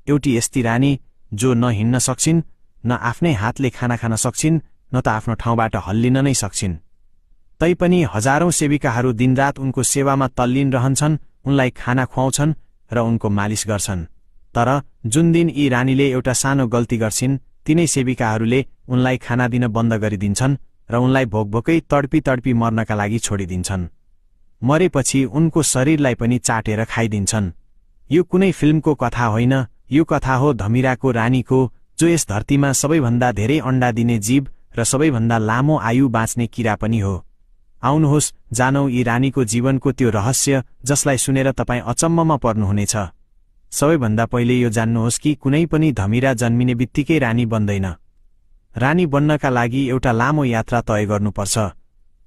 एउटी यस्ती रानी जो न हिँड्न सक्छिन्, न आफ्नै हातले खाना खान सक्छिन्, न त आफ्नो ठाउँबाट हल्लिन नै सक्छिन्। तैपनि हजारौं सेविकाहरू दिनरात उनको सेवामा तल्लीन रहन्छन्, उनलाई खाना खुवाउँछन् र उनको मालिस गर्छन्। तर जुन दिन यी रानीले एउटा सानो गल्ती गर्छिन्, तिनै सेविकाहरूले उनलाई खाना दिन बन्द गरिदिन्छन् र उनलाई भोकभोकै तडपी तडपी मर्नका लागि छोडिदिन्छन्। मरेपछि उनको शरीरलाई पनि चाटेर खाइदिन्छन्। यो कुनै फिल्मको कथा होइन, यो कथा हो धमिराको रानीको, जो यस धरतीमा सबैभन्दा धेरै अण्डा दिने जीव र सबैभन्दा लामो आयु बाँच्ने किरा पनि हो। आउनुहोस् जानौं यी रानीको जीवनको त्यो रहस्य जसलाई सुनेर तपाईं अचम्ममा पर्नुहुनेछ। सबैभन्दा पहिले यो जान्नुहोस् कि कुनै पनि धमिरा जन्मिने बित्तिकै रानी बन्दैन। रानी बन्नका लागि एउटा लामो यात्रा तय गर्नुपर्छ।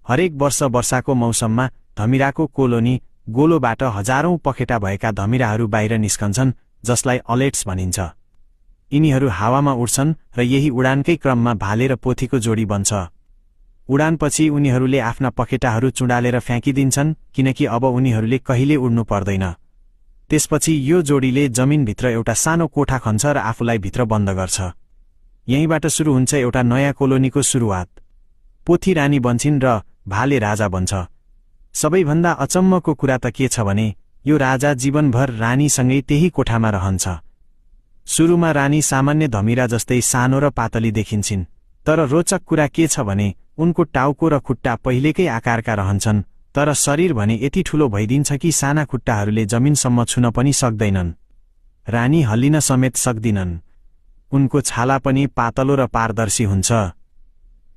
हरेक वर्ष वर्षाको मौसममा धमिराको कोलोनी गोलोबाट हजारौं पखेटा भएका धमिराहरू बाहिर निस्कन्छन्, जसलाई अलेट्स भनिन्छ। यिनीहरू हावामा उड्छन् र यही उडानकै क्रममा भाले र पोथीको जोडी बन्छ। उडानपछि उनीहरूले आफ्ना पखेटाहरू चुडालेर फ्याँकिदिन्छन्, किनकि अब उनीहरूले कहिले उड्नु पर्दैन। त्यसपछि यो जोडीले जमिनभित्र एउटा सानो कोठा खन्छ र आफूलाई भित्र बन्द गर्छ। यहीँबाट सुरु हुन्छ एउटा नयाँ कोलोनीको सुरुवात। पोथी रानी बन्छिन् र भाले राजा बन्छ। सबैभन्दा अचम्मको कुरा त के छ भने यो राजा जीवनभर रानीसँगै त्यही कोठामा रहन्छ। सुरुमा रानी सामान्य धमिरा जस्तै सानो र पातली देखिन्छन्, तर रोचक कुरा के छ भने उनको टाउको र खुट्टा पहिलेकै आकारका रहन्छन्, तर शरीर भने यति ठूलो भइदिन्छ कि साना खुट्टाहरूले जमिनसम्म छुन पनि सक्दैनन्। रानी हल्लिन समेत सक्दिनन्। उनको छाला पनि पातलो र पारदर्शी हुन्छ।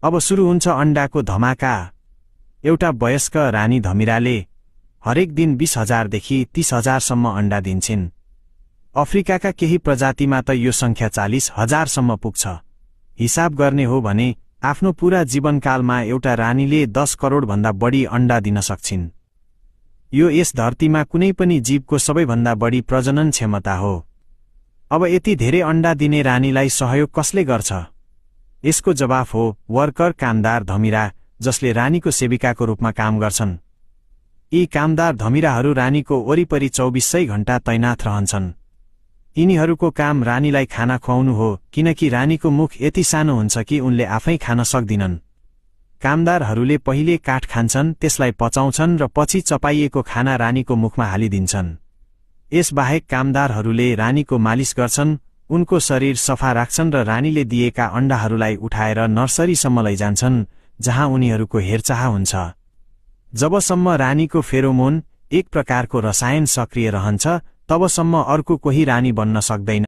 अब सुरु हुन्छ अण्डाको धमाका। एउटा वयस्क रानी धमिराले हरेक दिन 20,000 देखि 30,000 अण्डा दिन्छन्। अफ्रिकाका केही प्रजातिमा त यो संख्या 40,000 सम्म पुग्छ। हिसाब गर्ने हो भने आफ्नो पूरा जीवनकालमा एउटा रानीले 10 करोड भन्दा बढी अण्डा दिन सक्छिन्। यो यस धरतीमा कुनै पनि जीवको सबैभन्दा बढी प्रजनन क्षमता हो। अब यति धेरै अण्डा दिने रानीलाई सहयोग कसले गर्छ? यसको जवाफ हो वर्कर कामदार धमिरा, जसले रानीको सेविकाको रूपमा काम गर्छन्। यी कामदार धमिराहरू रानीको वरिपरि 24 घण्टा तैनाथ रहन्छन्। यिनीहरूको काम रानीलाई खाना खुवाउनु हो, किनकि रानीको मुख यति सानो हुन्छ कि उनले आफै खान सक्दिनन्। कामदारहरूले पहिले काठ खान्छन्, त्यसलाई पचाउँछन् र पछि चपाइएको खाना रानीको मुखमा हालिदिन्छन्। यसबाहेक कामदारहरूले रानीको मालिस गर्छन्, उनको शरीर सफा राख्छन् र रानीले दिएका अण्डाहरूलाई उठाएर नर्सरीसम्म लैजान्छन्, जहाँ उनीहरूको हेरचाह हुन्छ। जबसम्म रानीको फेरोमोन एक प्रकारको रसायन सक्रिय रहन्छ, तबसम्म अर्को कोही रानी बन्न सक्दैन।